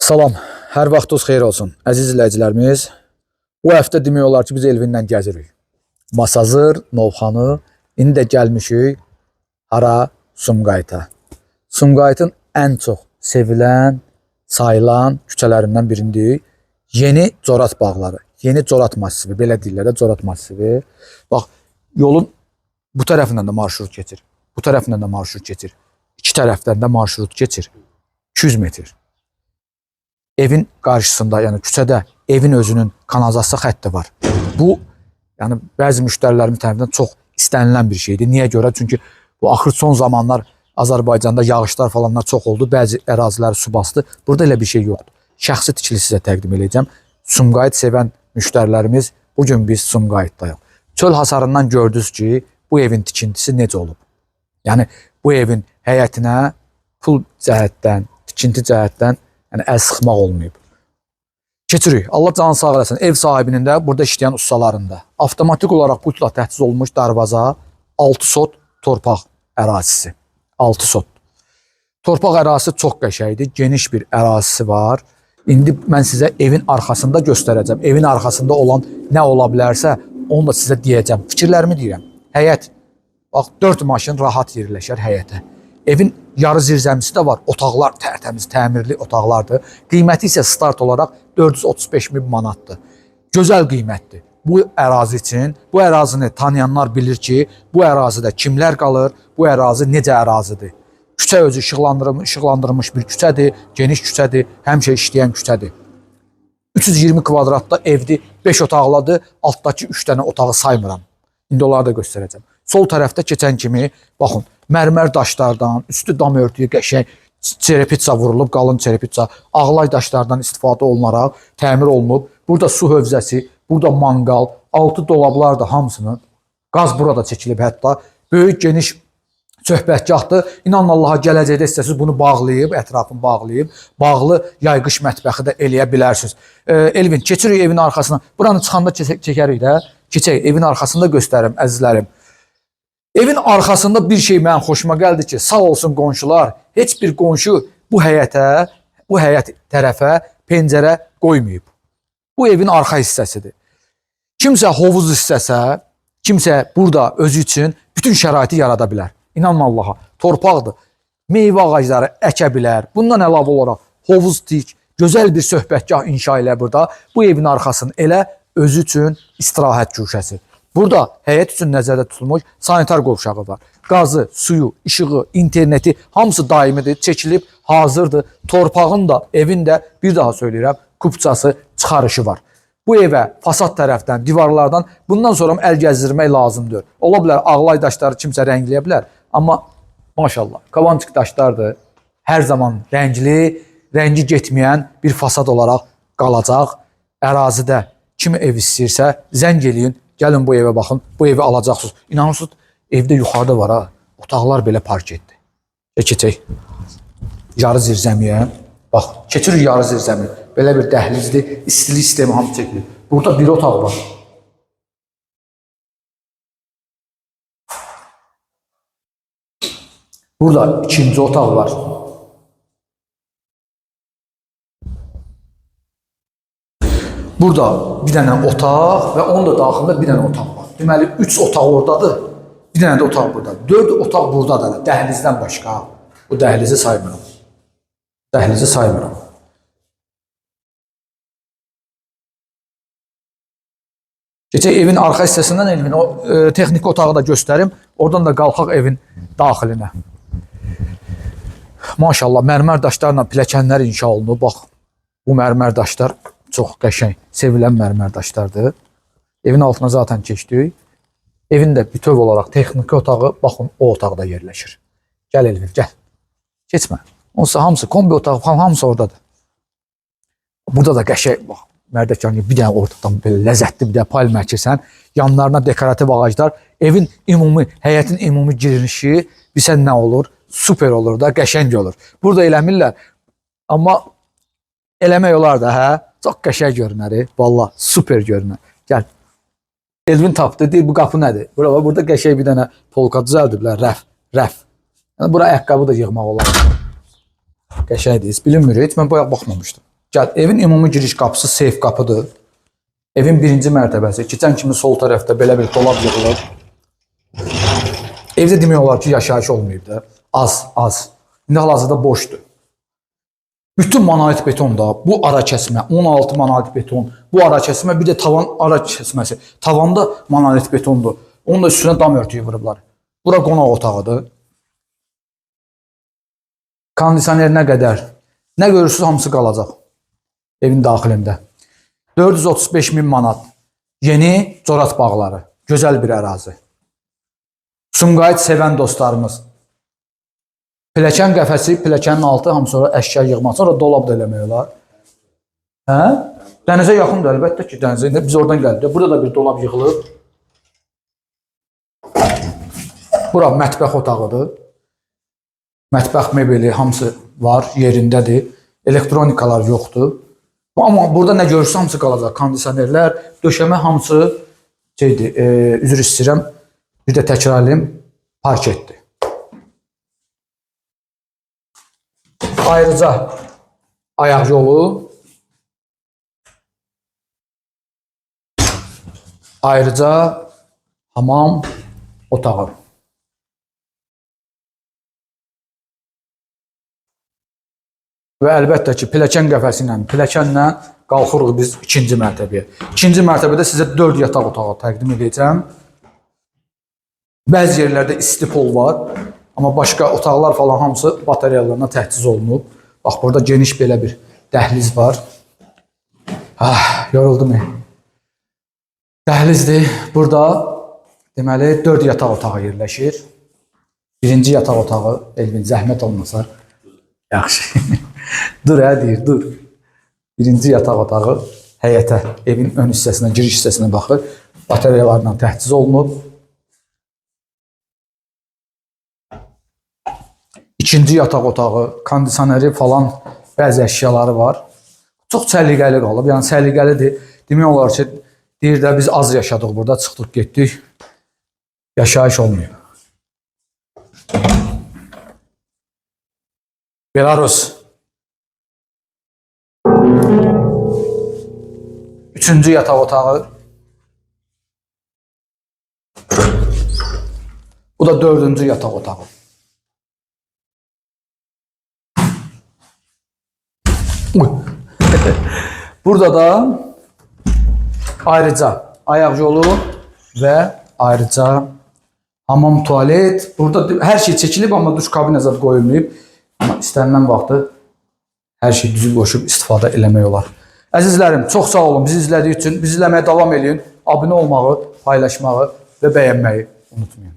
Salam, hər vaxtınız xeyir olsun. Əziz izləyicilərimiz, bu həftə demək olar ki, biz Elvinlə gəzirik. Masazır, Novxanı, indi də gəlmişik hara? Sumqayıta. Sumqayıtın ən çox sevilən, sayılan küçələrindən birindir. Yeni Corat bağları, Yeni Corat massivi, belə deyirlər də Corat massivi. Bax, yolun bu tərəfindən də marşrut keçir. Bu tərəfindən də marşrut keçir. İki tərəfdən də marşrut keçir. 200 metr. Evin qarşısında, yəni küçədə evin özünün kanalizasiya xətti var. Bu, yəni bəzi müştərilərimin tərəfindən çox istənilən bir şeydir. Niyə görə? Çünki bu axır son zamanlar Azərbaycanda yağışlar falanlar çox oldu. Bəzi əraziləri su bastı. Burada elə bir şey yoxdur. Şəxsi tikili sizə təqdim eləyəcəm. Sumqayıt sevən müştərilərimiz, bu gün biz Sumqayıtdayıq. Çöl hasarından gördünüz ki, bu evin tikintisi necə olub. Yəni bu evin həyətinə pul cəhətdən, tikinti cəhətdən, yəni əl sıxmaq olmayıb. Keçirik. Allah canı sağ eləsin. Ev sahibinin də, burada işləyən ustaların da. Avtomatik olaraq pultla təchiz olunmuş darvaza, 6 sot torpaq ərazisi. 6 sot. Torpaq ərazisi çox qəşəngdir. Geniş bir ərazisi var. İndi mən sizə evin arxasında göstərəcəm. Evin arxasında olan nə ola bilərsə, onu da sizə deyəcəm. Fikirlərimi deyirəm. Həyət. Bax, 4 maşın rahat yerləşər həyətə. Evin yarı zirzəmisi də var. Otaqlar tərtəmiz, təmirli otaqlardır. Qiyməti isə start olaraq 435 min manatdır. Gözəl qiymətdir. Bu ərazi üçün, bu ərazini tanıyanlar bilir ki, bu ərazidə kimlər qalır, bu ərazi necə ərazidir. Küçə özü işıqlandırılmış bir küçədir, geniş küçədir, həmişə işləyən küçədir. 320 kvadratda evdir, 5 otaqlıdır. Altdakı 3 dənə otağı saymıram. İndi onları da göstərəcəm. Sol tərəfdə keçən kimi, baxın, mərmər daşlardan, üstü dam örtüyü qəşəng çerepitsa vurulub, qalın çerepitsa, ağlay daşlardan istifadə olunaraq təmir olunub. Burada su hövzəsi, burada manqal, altı dolablar da hamısının. Qaz burada çəkilib hətta. Böyük, geniş söhbətgahdır. İnanın Allaha, gələcəkdə istəsiniz bunu bağlayıb, ətrafını bağlayıb, bağlı yayqış mətbəxi də eləyə bilərsiniz. Elvin, keçirik evin arxasına. Buranı çıxanda çəkərik də. Keçək, evin arxasında göstərim əzizlərim. Evin arxasında bir şey mənim xoşuma gəldi ki, sağ olsun qonşular, heç bir qonşu bu həyətə, bu həyət tərəfə pəncərə qoymayıb. Bu evin arxa hissəsidir. Kimsə hovuz istəsə, kimsə burada özü üçün bütün şəraiti yarada bilər. İnanın Allaha, torpaqdır. Meyvə ağacları əkə bilər. Bundan əlavə olaraq hovuz tik, gözəl bir söhbətgah inşa elə burada. Bu evin arxasını elə özü üçün istirahət guşəsi. Burada həyət üçün nəzərdə tutulmuş sanitar qovşağı var. Qazı, suyu, işığı, interneti hamısı daimidir, çəkilib, hazırdır. Torpağın da, evin də bir daha söyləyirəm, kupçası, çıxarışı var. Bu evə fasad tərəfdən, divarlardan bundan sonra əl gəzdirmək lazımdır. Ola bilər ağlay daşları kimsə rəngləyə bilər, amma maşallah, kavançıq daşlardır. Hər zaman rəngli, rəngi getməyən bir fasad olaraq qalacaq. Ərazidə kim ev istəyirsə zəng eləyin, gəlin bu evə baxın, bu evi alacaqsınız. İnanırsınız, evdə yuxarıda var ha, otaqlar belə park etdi. Keçək. Yarı zirzəmiyə. Bax, keçirik yarı zirzəmi. Belə bir dəhlizdir, istilik sistemi hamı çəkilir. Burada bir otaq var. Burada ikinci otaq var. Burada bir dənə otaq və onun da daxilində bir dənə otaq var. Deməli, 3 otaq oradadır, bir dənə də otaq burada. 4 otaq buradadır, dəhlizdən başqa. Bu dəhlizi saymıram. Dəhlizi saymıram. Keçək evin arxa hissəsindən evin o texniki otağı da göstərim. Oradan da qalxaq evin daxilinə. Maşallah, mərmər daşlarla pilləkənlər inşa olunub. Bax, bu mərmər daşlar çox qəşəng, sevilən mərmər daşlardır. Evin altına zaten keçdik. Evin də bütöv olaraq texniki otağı, baxın, o otaqda yerləşir. Gəl Elvin, gəl. Keçmə. Onsuz hamısı kombi otağı falan hamısı oradadır. Burada da qəşəng, bax, mərdəkan gibi bir dənə ortadan belə ləzzətli bir dənə palma əkirsən, yanlarına dekorativ ağaclar, evin ümumi, həyətin ümumi girişi bilsən nə olur? Super olur da, qəşəng olur. Burada eləmirlər, amma eləmək olar da, hə? Çox qəşəng görünər, valla super görünər. Gəl. Elvin tapdı, deyir bu qapı nədir? Bura, burada qəşəng bir dənə polka düzəldiblər, rəf, rəf. Yəni bura ayaqqabı da yığmaq olar. Qəşəngdir, heç bilinmir, heç mən bayaq baxmamışdım. Gəl, evin ümumi giriş qapısı seyf qapıdır. Evin birinci mərtəbəsi. Keçən kimi sol tərəfdə belə bir dolab yığılır. Evdə demək olar ki, yaşayış olmayıb da. Az, az. İndi hal-hazırda boşdur. Bütün monolit betonda bu ara kəsmə, 16 monolit beton, bu ara kəsmə, bir də tavan ara kəsməsi. Tavanda monolit betondur. Onun da üstünə dam örtüyü vurublar. Bura qonaq otağıdır. Kondisioner nə qədər? Nə görürsüz hamısı qalacaq evin daxilində. 435 min manat. Yeni Corat bağları. Gözəl bir ərazi. Sumqayıt sevən dostlarımız. Pilləkən qəfəsi, pilləkənin altı hamısı sonra əşya yığmaq. Sonra dolab da eləmək olar. Hə? Dənizə yaxındır əlbəttə ki, dənizə. İndi biz oradan gəldik. Burada da bir dolab yığılıb. Bura mətbəx otağıdır. Mətbəx mebeli hamısı var, yerindədir. Elektronikalar yoxdur. Amma burada nə görürsə hamısı qalacaq. Kondisionerlər, döşəmə hamısı şeydir, üzr istəyirəm. Bir də təkrar eləyim, parketdir. Ayrıca ayaq yolu, ayrıca hamam otağı. Və əlbəttə ki, pilləkən qəfəsi ilə, pilləkənlə qalxırıq biz ikinci mərtəbəyə. İkinci mərtəbədə sizə 4 yataq otağı təqdim edəcəm. Bəzi yerlərdə isti pol var, amma başqa otaqlar falan hamısı batareyalarla təchiz olunub. Bax, burada geniş belə bir dəhliz var. Ah, yoruldum. Dəhlizdir. Burada deməli 4 yataq otağı yerləşir. Birinci yataq otağı, Elvin, zəhmət olmasa. Yaxşı. Dur hə deyir, dur. Birinci yataq otağı həyətə, evin ön hissəsinə, giriş hissəsinə baxır. Batareyalarla təchiz olunub. İkinci yataq otağı, kondisioneri falan bəzi əşyaları var. Çox səliqəli qalıb, yəni səliqəlidir. Demək olar ki, deyir də biz az yaşadıq burada, çıxdıq getdik. Yaşayış olmuyor. Belarus. Üçüncü yataq otağı. Bu da dördüncü yataq otağı. Uy. Burada da ayrıca ayaq yolu və ayrıca hamam, tualet. Burada hər şey çəkilib, amma duş kabinə zad qoyulmayıb. Amma istənilən vaxtı hər şey düzüb qoşub istifadə eləmək olar. Əzizlərim, çox sağ olun bizi izlədiyi üçün. Bizi izləməyə davam eləyin. Abunə olmağı, paylaşmağı və bəyənməyi unutmayın.